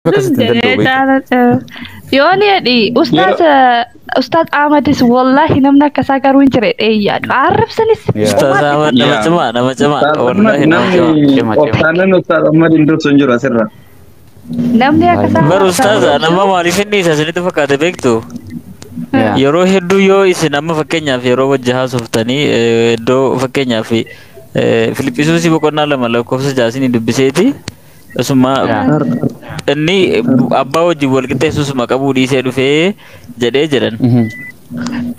Akkasitti hin danda'u beektu. Yoo ni jedhi Ustaaz Ahmadis, wallahi namni akkasaa garuu hin jire dheeyyaadha. Arrabsanis. Ustaaz Ahmad nama cimaa, nama cimaa, wallahi nama cimaa. Cima, cima. Obsaanan Ustaaz Ahmad hin dursu hin jiru asirra. Namni akkasaa. Bar ustaaza, nama maaliif inni isa isinitti fakkaate beektu? Yeroo hedduu yoo isin amma fakkeenyaaf yeroo wajji haasoftanii, iddoo fakkeenyaaf Filiphisuusii boqonnaa 2 lakkoofsa 6 isinii dubbiseeti. Isuma inni abbaa wajjin wal qixxeessusuma qabuu dhiisee dhufee jedhee jedhan.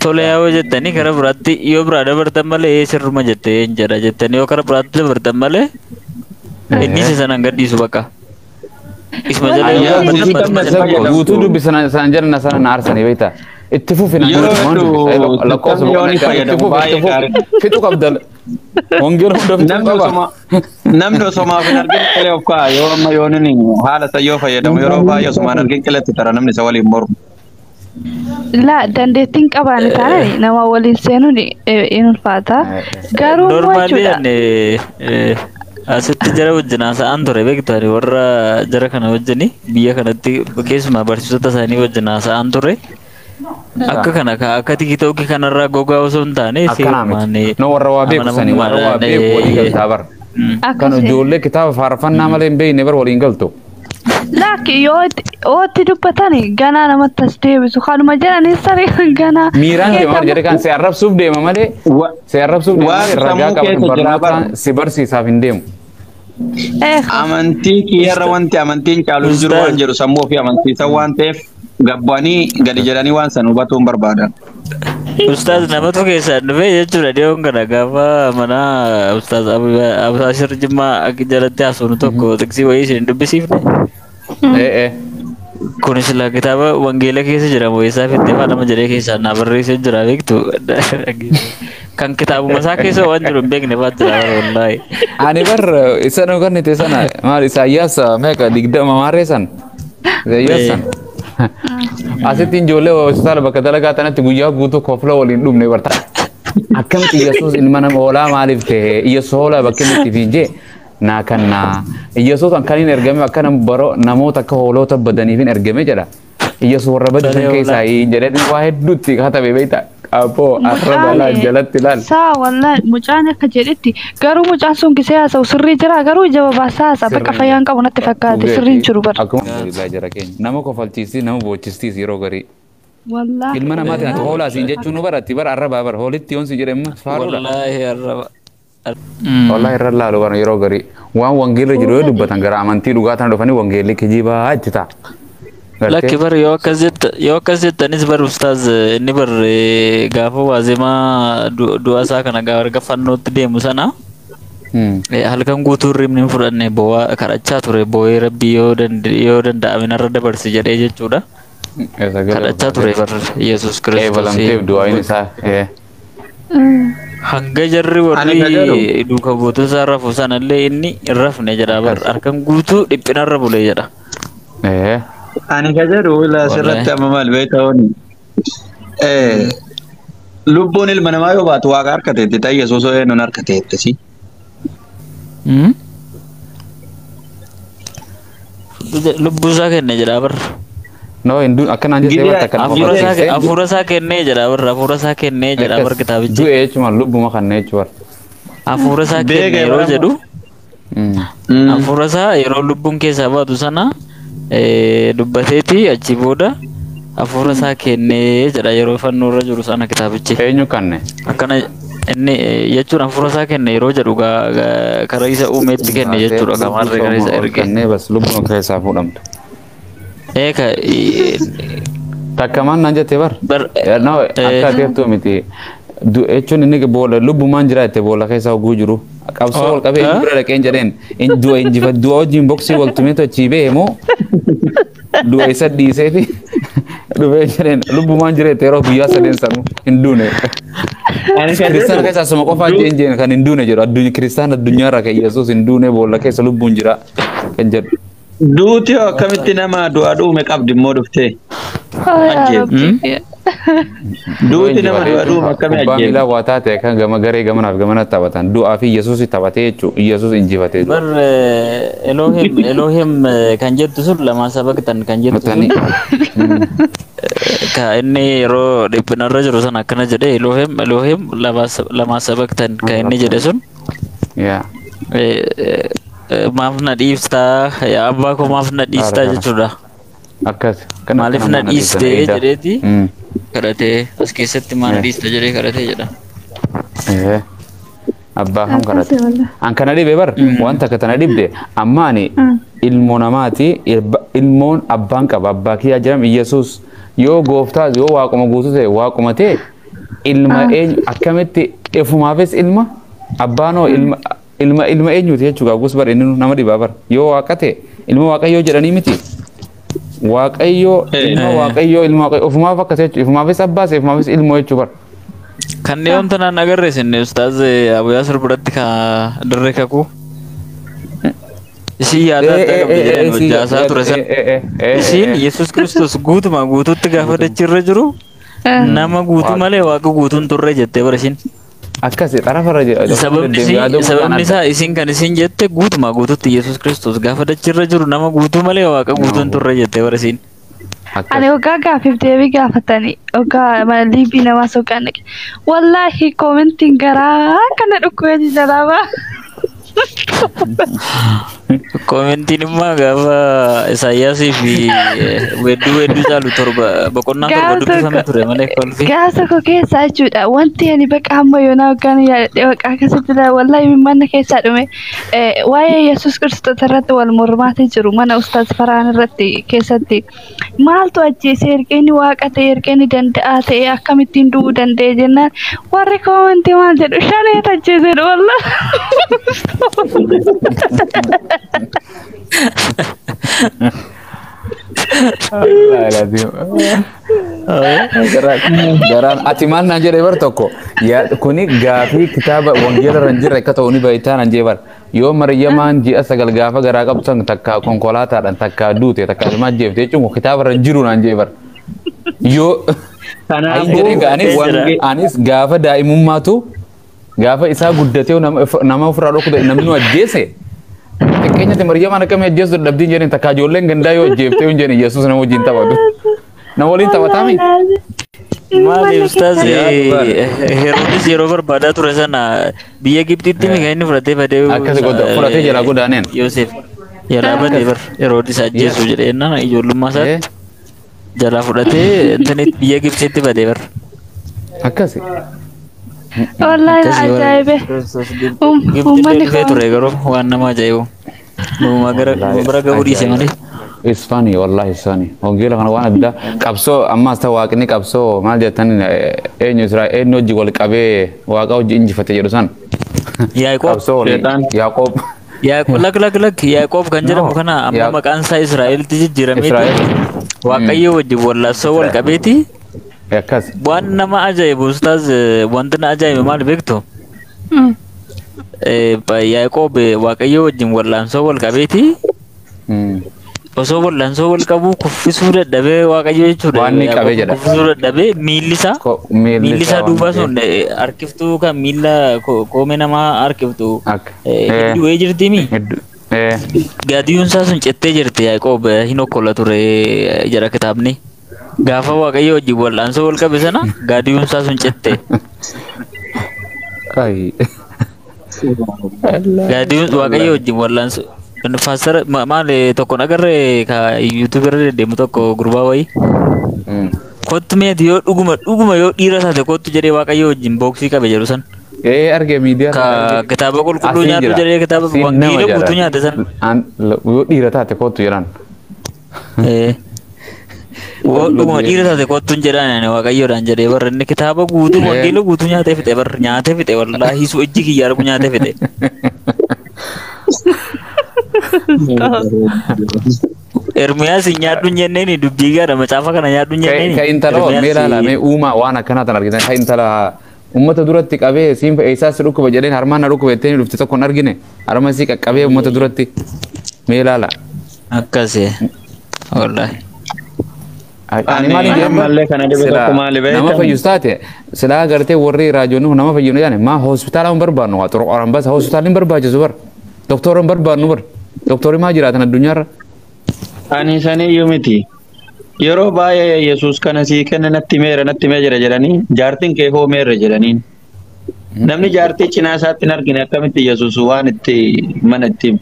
Tole yoo jettanii karaa biraatti yoo biraa dabartan malee, sirruma jettee hin jedha jettanii yoo karaa biraatti dabartan malee, inni isa sanaan gadhiisu bakka. Isuma jala yoo Ayyaa, dhaabbattan muuziqaa matuma jala. fayyadamtu. Guutuu dubbisan isaan jedhan sana na aarsanii beektaa. Itti fufi naan Yeroo jedhu waan hedduu dubbisa. Lakkoofsa yoo ni boqonnaa itti fayyadamu fufi, itti baay'ee fufi. gaariidha. Fixu qabda. Wangeela hunda fixuu Namni qaba. osoma namni osomaaf hin argin qilee of kaa'a. Yoo amma yoo inni haala isa yoo fayyadamu, yeroo baay'ee osuma hin argin qileetti tara namni isa waliin mormu. La dandeettiin qabaane taanaan nama waliin seenuun hin ulfaata. Garuu immoo Normally jechuudha. Ani asitti jara wajjin haasa'aan ture beektu, ani warra jara kana wajjini biyya kanatti keessumaa barsiisota isaanii wajjin haasa'aan ture. Akka kana akka TikTokii kanarraa gogaa osoo hin taane Akkanaa miti. No, warra waa beeku sanii, warra waa beeku walii galtaa bara. Kan Akkasii. ijoollee kitaaba faarfannaa malee hin beekne bara waliin galtu. Lakki, yoo itti dubbatani ganaa namatti as deebisu. Kanuma jedhanii saree ganaa. Miiraan deema bara, jedhee kan si arrabsuuf deema malee, si arrabsuuf deema Waan malee ragaa sammuu qaban keessa jira bara. barnootaan si barsiisaaf hin deemu. Amantii kiyyarra wanti amantiin caalu hin jiru waan jedhu sammuu ofii amansiisan waan ta'eef, gabbaanii gadi jedhanii waan san hubatuu hin barbaadan. Ustaaz namatu keessaan dhufee jechuudha dhiyoon kana gaafa mana Ustaaz Abusaashir Jimmaa akka jalatti haasofnu tokko tiksii wayii isin hin dubbisiifne. Ee. Kunis silaa kitaaba wangeela keessa jira moo eessaa fiddee faa nama jedhee keessaan naa barreessee jira beektu. Kan kitaabuma isaa keessa waan jiru hin beekne faa jira bara wallaahi. Ani bar isa nu kennite sana maal, Isaayyaas meeqa, 20 maarree san. Isaayyaas san. Asitti ijoollee hospitaala bakka dalagaa tanatti guyyaa guutuu kofla waliin dhumne barta. Akkamitti Yesuus ilma nama hoolaa maaliif ta'e, Yesuus hoolaa bakka inni itti fiijee naa kannaa. Yesuus kan inni ergame akka namoota akka hoolota badaniif hin ergame jedha. Yesuus warra badisan Tolee, keessaa jedhee waa hedduutti katabe beekta. Abboo arraba laal jalatti laal. Saa wallahi mucaan akka jedhetti garuu mucaan sun gisee haasa'u sirrii jira, garuu ija babaasaa haasa'a, bakka fayyaan qabu natti fakkaate, sirriin jiru bara. Akkuma alhamdulillah jara keenya. Nama kofalchiisti, nama boochistis yeroo garii. Wallahi. Ilma namaatiin ati hoolaa siin jechuun nu baratti bara arrabaa bara hoolitti yoon si jedhe immoo faaruudha. Wallaahi arraba. Wallahi irra laalu bara yeroo garii. Waan wangeelli jiru yoo dubbatan gara amantii dhugaa tana dhufanii wangeelli kijibaa itti ta'a. Lakki bar, yoo akkas jettanis bar ustaaz, inni bar gaafa waazemaa du'a isaa kana gaafa erga fannootti deemu sana halkan guutuu hirribni hin fudhanne, boo'aa kadhachaa ture, boo'ee rabbii yoo danda'ame narra dabarsi jedhee jechuudha. Kadhachaa ture bar Yesuus Kiristoos. Eebalamteef du'aayin isaa. Hanga jarri Ani ka jedhu. warri duuka buutota isaa rafu sanallee inni hin rafne jedha bar, halkan guutuu dhiphinarra bulee jedha. Ani ka jedhu ila asirratti amma maal beektaa wani. Lubbuun ilma namaa yoo baatu waaqa harka teetti ta'e, Yesuus eenyuun harka teetti si. Lubbuu isaa kenne jedha bar. No, hin duun akkanaan jettee Gidee barta kan Hafuura isaa, hafuura isaa kennee jedha bar, hafuura isaa kennee jedha bar kitaabichi. Du'e jechuun lubbuma kannee jechuudha. Hafuura isaa kenne Beeka yeroo yeroo jedhu, hafuura isaa yeroo lubbuun keessaa baatu sana dubbateeti, achi booda hafuura isaa kennee jedha yeroo fannoo irra jiru sana kitaabichi. Eenyu kanne? Akkana inni jechuun hafuura isaa kenne yeroo jedhu karaa isa uumeetti kenne jechuudha, kamaarree karaa isa erge. Kennee bas lubbuun keessaa fuudhamtu. Eeka. Takka maan naan jettee bar? Bar No, akka ateertuu miti. Du'e jechuun inni boolla lubbumaan jira jettee boolla keessa hogguu jiru. Qabsoo wal qabee inni bira dhaqeen jedheen inni du'a injifa du'a wajjin boksii wal tumeetu achii ba'e moo du'a isa dhiiseeti dhufee jedheen, lubbumaan jira jettee yeroo guyyaa sadeen sanuu hin duune. Ani ka Kiristaana jedhu keessaa suma qofaa jeen jeen kan hin duune jedhu, addunyaa kiristaana addunyaarra kan Yesuus hin duune, boolla keessa lubbuun jira kan jedhu. Duuti hoo akkamitti nama du'a dhuume qabdi immoo dhuftee? Ajjeesu. Duuti nama du'a dhuume akkamii Kubbaa ajjeesu? miilaa waa taate kan gama garee gamanaaf gamanatti taphatan. Du'aa fi Yesuus taphatee jechuudha. Yesuus injifatee Bar Elohim Elohim kan jettu sun lamaa sabaqtan kan jettu sun ka inni yeroo dhiphinarra jiru sana akkana jedhe Elohim Elohim lamaa sabaqtan kan inni jedhe sun Yaa. Maaf na dhiiftaa yaa abbaa koo maaf na dhiistaa jechuudha. Akkas. Maaliif na dhiistee jedheeti kadhatee as keessatti maal na dhiista jedhee kadhatee jedha. Abbaa kam kadhate? An kana dhibe bar wanta akka tana dhibde amma ani ilmoo namaati, ilmoon abbaan qaba, abbaa kiyyaa jedham. Iyesuus yoo gooftaa yoo waaquma guutuu ta'e, waaquma ta'e, ilma eenyu akkamitti ifumaafis ilma abbaanoo ilma eenyuti jechuudha. Gus bar inni nama dhibaa bar yoo waaqa ta'e ilma waaqayyoo jedhanii miti. Waaqayyoo ilma waaqayyoo ilma waaqayyoo ofumaaf akkas jechuudha, ifumaafis abbaas ifumaafis ilmoo jechuu bar. Kan dhiyoon tanaan agarre isin Ustaaz Abuyaa biratti ka dirree kakuu. Isin yaada addaa qabdi jedhan hojjaasaa ture san. Isiin Yesuus Kiristoos guutumaa guutuutti gaafa dachirra jiru nama guutuu malee waaqa guutuun turre jettee bara isin. Akkasi xarafarra jira. Sababni isaa isin kan isin jette guutumaa guutuutti Yesuus Kiristoos gaafa dachirra jiru nama guutuu malee waaqa guutuun turre jettee bara isin. Ani hoggaa gaaffiif deebii gaafatanii hoggaa liibii namaa soqaan dhaqe. Wallaahi koomentiin garaa kana dhukkubee jalaa ba'a. Koomentiin immoo gaafa Isaayyaasii fi weedduu weedduu caalu torba boqonnaa torba dubbifame ture malee kolfi. Gaafa tokko keessaa jechuudha wanti ani baqa hamma yoonaa hoggaan yaadadhe baqa akkasitti ilaalu wallaahi mana keessaa dhume, waa'ee Yesuus Kiristoos irratti wal mormaatee jiru mana Ustaaz Faraan irratti keessatti maaltu ajjeese, erga inni waaqa ta'e, erga inni danda'aa ta'e akkamittiin du'uu danda'e jennaan warri koomentii maal jedhu, shaneet ajjeesedha wallaahi. Garaan ati maal naan jedhe bar tokko kuni gaafii kitaaba wangeela irra hin jirre akka ta'u ni beektaa naan jedhe bar, yoo Maryamaan ji'a 9 gaafa garaa qabdu san takka konkolaataadhaan takka duute takka ilma ajjeefte jechuun kun kitaaba irra hin jiru naan jedhe bar. Yoo ayi jedhee anis gaafa daa'imummaatu gaafa isaa guddatee nama ofirraa dhokku namni nu ajjeese. Fakkeenyatti Maryamaan akkamii ajjeesu dadhabdiin jedheen, takka ijoolleen gandaa yoo ajjeeftee hin jedhin Yesuus nama wajjin taphatu. Nama waliin taphataami? Maali Ustaaz, Heroodis yeroo barbaadaa ture sana biyya Gibxitti mi kan inni fudhatee badee? Akkasi godha fudhatee jalaa godaaneen. Yoosef jalaa badee bar Heroodis ajjeesu jedhee nana ijoollummaa isaatti jalaa fudhatee intani biyya Gibxitti badee bar. Akkasi. Wallaahi ajaa'ibe. Gibxitti Uummanni dhufee ture garuu waan nama ajaa'ibu. Numa gara bira gahuu dhiise malee. It's funny, wallahi it's funny. Wangeela kana waan addaa qabsoo ammaas ta'u waaqni qabsoo maal jettan, eenyu Israa'el eenyu hojii wal qabee waaqa hojii injifate jedhu san. Yaaqoob. Qabsoo waliin. Seexaan. Yaaqoob. Yaaqoob, lak lak lak, Yaaqoob kan jedhamu No. kana amma maqaan isaa Israa'elitti jijjiirameeti. Israa'el. Waaqayyo wajjin wallaansoo wal qabeeti. Akkas. Waan nama ajaa'ibu Ustaaz, wanti na ajaa'ibe maal beektu? Yaaqoob Waaqayyo wajjin wallaansoo wal qabeeti. Osoo wallaansoo wal qabu kuffisuu dadhabee Waaqayyo jechuudha. Waan inni qabee jedha. Kuffisuu dadhabee miilli isaa Miilli isaa waan duubaa sun harkiftuu kan miilla koomee namaa harkiftu Akka. hedduu wayii jirtiimi. Hedduu. Gaadiyyuun isaa sun cettee jirti, Yaaqoob hin okkola ture jedha kitaabni. Gaafa Waaqayyo wajjin wallaansoo wal qabe sana gaadiyyuun isaa sun cette. Ai. Gaadiyyuun Waaqayyo wajjin wallaansoo faastara maal tokkoon agarree ka yuutuub irra deddeemu tokko gurbaa wayii. Kottu meeti yoo dhuguma dhuguma yoo dhiira taate kottu jedhee Waaqayyo wajjin booksii qabe jedhu san. Arge miidiyaa. Ka kitaaba qulqulluu nyaadhu jedhee kitaaba wangeela guutuu nyaate san. Yoo dhiira taate kottu jedhan. Yoo dhuguma dhiira taate kottu hin jedhaan ani Waaqayyoodhaan jedhee barra inni kitaaba guutuu wangeela guutuu nyaatee fixe barra nyaatee fixe, wallaahi su ijji kiyya argu nyaatee fixe. Ermiyaas hin nyaadhu hin jenneeni dubbii gaadha macaafa kana nyaadhu hin jenneeni. Ka intala mee ilaala mee uumaa waan akkanaa tan argitan, ka intala ummata duratti qabee siin eessaas si dhukkuba jedheen harmaan na dhukkuba jettee dhufte tokko hin argine, harma sii qaqqabee ummata duratti mee ilaala. Akkasi. Wallaahi. Ani maali Ani jedhan ammallee kana dhibe silaa tokko maali nama beektan? fayyus taate silaa gartee warri raajoonni kun nama fayyinu jedhan maa hospitaala hin barbaannu waa xurqoran basa hospitaalli hin barbaachisu bar doktora hin barbaannu bar doktorri maa jiraatan addunyaarra. Ani saniyyuu miti. Yeroo baay'ee Yesuus kana sii kenne natti meera natti mee jira jedhanii jaartiin kee hoo meerra jedhaniin. Namni jaartii cinaa isaatti hin argine akkamitti Yesuus waan itti mana itti himu?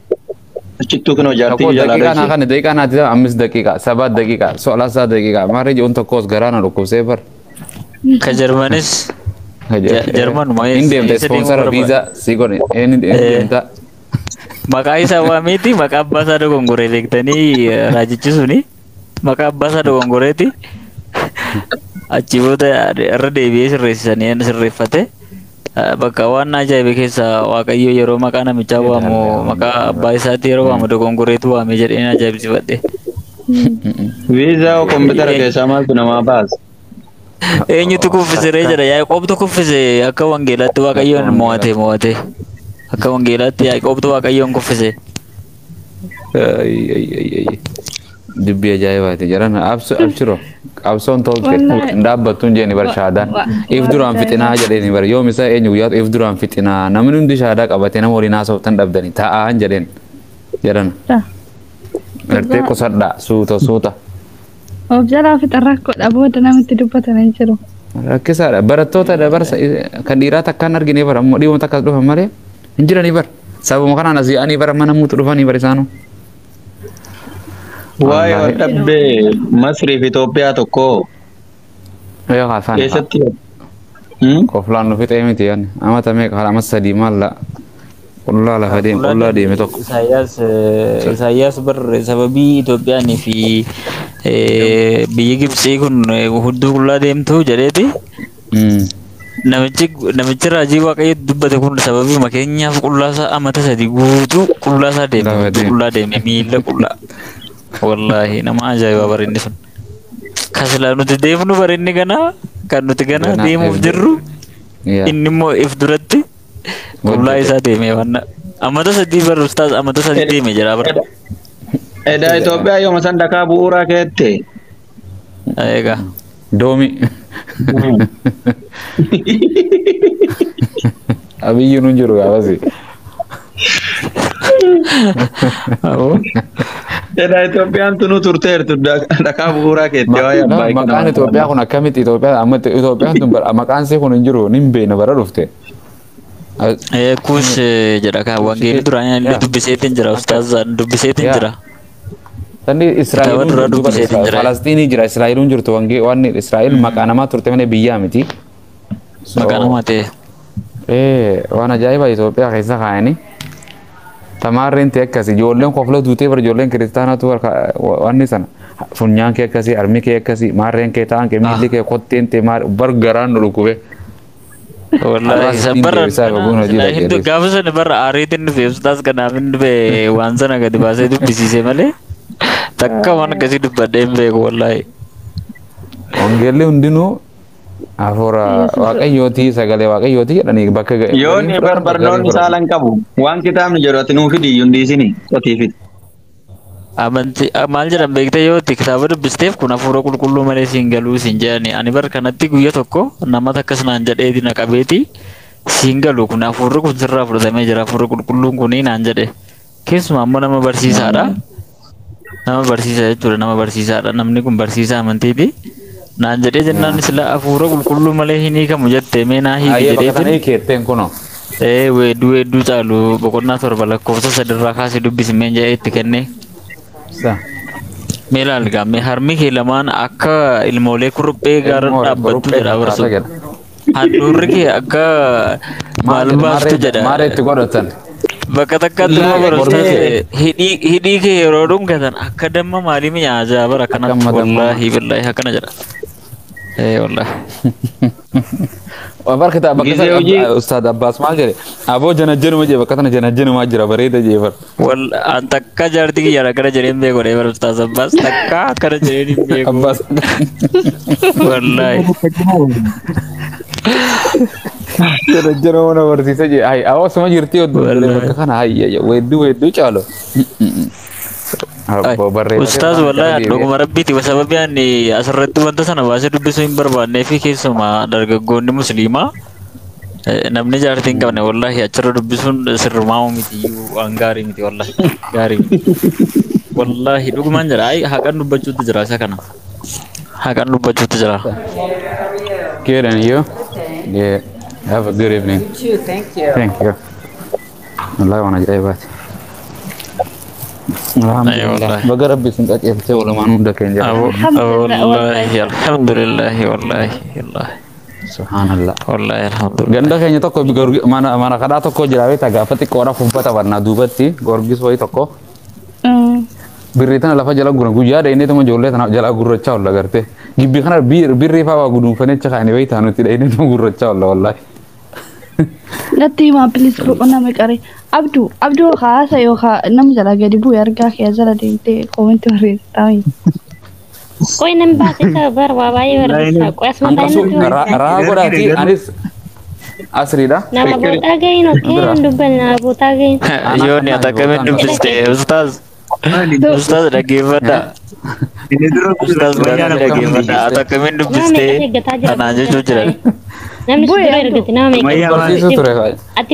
Achittuu kunoo jaartii Tokko jalaa daqiiqaa naa dhoyse. kana daqiiqaa naati ammis daqiiqaa sabaat daqiiqaa soolaasaa daqiiqaa maarree ji'uun tokkos garaa na dhukkubsee bar. Ka Jarmanis Jarmanuma Hin deemte eessa deemuu ispoonsara barbaada? viizaa sii godhe hin deemta. Maqaa isaa waameeti maqaa abbaa isaa dogongoree beektanii raajichi suni maqaa abbaa isaa dogongoreeti achi booda irra deebi'ee sirreessisanii sirreeffate. Bakka waan ajaa'ibe keessaa Waaqayyo yeroo maqaa namichaa waamu maqaa abbaa isaatti yeroo waamu dogongoreetu waame jedheen ajaa'ibsiifadhe. Viizaa hoo kompiitara keessaa maaltu namaa baasa? Eenyutu kuffise ree jedha Yaaqoobtu kuffise akka wangeelaatti Waaqayyoon mo'ate mo'ate akka wangeelaatti Yaaqoobtu Waaqayyoon kuffise. Dubbii ajaa'ibaati jedhan abshiro qabsoon tolte Wallaahi. hin dhaabbattuun jeeni bar shaadaan if duraan fixinaa jedheeni bar yoom isa eenyu guyyaa if duraan fixinaa namni hundi shaadaa qabatee nama waliin haasoftan dhabdanii taa'aan jedheen jedhan gartee qusadhaa suuta suuta. Of jalaa fixan rakkoodha booda namatti dubbatan hin jiru. Rakkisaadha barattoota dabarsa kan dhiiraa takkaan argine bara ammoo dhiiruma takkas dhufan malee hin jiranii bara sababuma kanaan asii yaa'anii bara mana muutu dhufanii bara isaanuu. Waa'ee wal dhabdee Masrii fi Itoophiyaa tokko Yoo haasaan keessatti koflaan nu fixee miti yaani amata meeqa haala amma sadii maalla qullaa lafa deeme qullaa deeme tokko. Isaayyaas Isaayyaas bar sababii Itoophiyaanii fi biyyi Gibxii kun hudduu qullaa deemtu jedheeti. Namichi raajii Waaqayyo dubbate kun sababii makeenyaaf qullaa isaa amata sadii guutuu qullaa isaa deeme Lafa hudduu deeme. qullaa deeme miila qullaa. Wallaahi nama ajaa'ibaa bar inni sun. Kasilaa nuti deemnu bar inni ganaa kan nuti ganaa Ganaa deemuuf if jirru Yaa. inni immoo if duratti qullaa Hojjete. isaa deeme waan amata sadii bar ustaaz amata sadii deeme jira bar. Edaa Itoophiyaa yooma san dhakaa bu'uuraa keette. Egaa. Doomi. Abiyyiin hin jiru gaafasi. Edaa Itoophiyaan tunuu turteertu dhakaa bu'uuraa keette waa'ee abbaa Maqaan Itoophiyaa kun akkamitti Itoophiyaa amma Itoophiyaan tun bara maqaan isee kun hin jiru nin beekna bara dhufte. Kuus jedha kan wangeelli duraan illee dubbiseetiin jira ustaazaan dubbiseetiin jira. Sanni Kitaaba Israa'eluun duraa jirtu bara dubbiseetiin jira. Falasxiinii jira Israa'eluun jirtu wangee waan Israa'el maqaa namaa turte malee biyyaa miti. Maqaa namaa ta'e. Waan ajaa'ibaa Itoophiyaa keessa kaa'anii. Tamaarreen ta'e akkasi ijoolleen kofla duutee bara ijoolleen kiristaanaatu wanni sana funyaan kee akkasii harmi kee akkasii maarreen kee ta'an kee miilli kee kotteen ta'e bar garaan nu dhukkube. Wallaahi Arraas san ittiin barra deebisaa qabuun hojii dhaqee gaafa sana barra aariitiin dhufe ustaaz kanaaf hin dhufe waan sana gadi baasee dubbisiise malee takka waan akkasii dubbadhee hin beeku wallaahi. Wangeelli hundinuu hafuura waaqayyootii sagalee waaqayyootii jedhanii bakka ga'e. Yoo inni barnoonni saala hin qabu waan kitaabni jedhu ati nuu fidi iyyuu hin dhiisini qotii fidi. Amantii maal jedhan beekte yoo itti kitaaba dubbisteef kun hafuura qulqulluu malee siin galuu siin jedhani ani bar kanatti guyya tokko nama takkas naan jedheeti na qabeeti siin galu kun hafuurri kun sirraa fudhatamee jira hafuurri qulqulluun kunii naan jedhe keessumaa ammoo nama barsiisaadha. Nama barsiisaa jechuudha nama barsiisaadha namni kun barsiisaa amantiiti naan jedhee jennaan sila hafuura qulqulluu malee hin hiikamu jette mee naa hiiki Ayyee bakka kana jedheetin hiikeetteen kunoo. ee weedduu weedduu caalu boqonnaa 7 lakkoofsa 3rraa kaasee dubbisi meen jedhee itti kenne. Sa. Mee ilaali gaammee harmi kee lamaan akka ilmoolee kuruphee gaara dhaabbattu jedha barsu. Handhuurri kee akka maal baastu jedha. Maarree itti godhatan. Bakka takkatti immoo barastee hidhii kee yeroo dhungatan akka damma maalii mi'aajaa bara kanatti Akka damma. wallaahi billaahi akkana jedha. Ee wallaahi. Barka bakka Gizee hojii- Ustaad Abbaas maal jedhe aboo janajjanuma jee bakka tana janajjanumaa jira bareeda jee bar. Wal an takka jaartii kiyyaadha akkana jedhee hin beeku bara Ustaaz Abbaas takka akkana jedhee hin beeku. Abbaas. Wallaahi. Janajjanuma na barsiise jee hayi aboo suma jirti oddoo Wallaahi. bakka kana hayya weedduu weedduu caalu. Abbo barreeffate. Ustaaz, wallahi dhuguma rabbiiti, sababii ani asirratti wanta sana baasee dubbisuu hin barbaannee fi keessumaa dargaggoonni musliimaa, namni jaartii hin qabne, wallahi achirra dubbisuun sirrumaa miti, waan gaarii miti, wallahi gaarii miti. Wallahi dhugumaan jira, ay haqan dubbachuutti jira, isa kana haqan dubbachuutti jira. Good, and you? Yeah. Have a good evening. You too, thank you. Thank you. Wallahi waan ajaa'ibaati. Alhamdulillah. Wallahi. Baga Rabbi isin qajeelchee walumaan hunda keenya. Alhamdulillah, Wallahi alhamdulillahi, wallahi wallahi. Subhanallah. Wallahi alhamdulillah. Ganda keenya tokko mana kadhaa tokko jira beektaa, gaafa xiqqoodha fubbata bannaa duubatti gorgis wayii tokko. Birrii tana lafa jala gurra guyyaa dheenee tuma ijoollee tana jala gurrachaa olla gartee. Gibbii kana birrii fa'aa waa guduunfanii achi kaa'anii beektaa, nuti dheenee tuma gurrachaa olla wallahi. Natti himaa please, boqonnaa meeqare? Abduu, Abduu, haasa yookaan nama jalaa gadi bu'e argaa kee jala deemtee comment barreessitaa. Qoy, nan baase isa bar waa baay'ee barreessa. Qoy, asuma taa'ee Hanqasu natti hima. Raa godhaati anis asriidha. Nama bootaa gahin okkee hin dubbanne, nama bootaa gahin. Yoonni ati akkamiin dubbiste, ustaaz? Ustaaz, dhaggeeffadha. Ustaaz, gaarii dhaggeeffadha. Ati akkamiin Nama dubbiste meeqatu eeggataa jira? kanaan jechuu jiran. Namni si dura ergate nama meeqa? Barsiisuu ture. Ati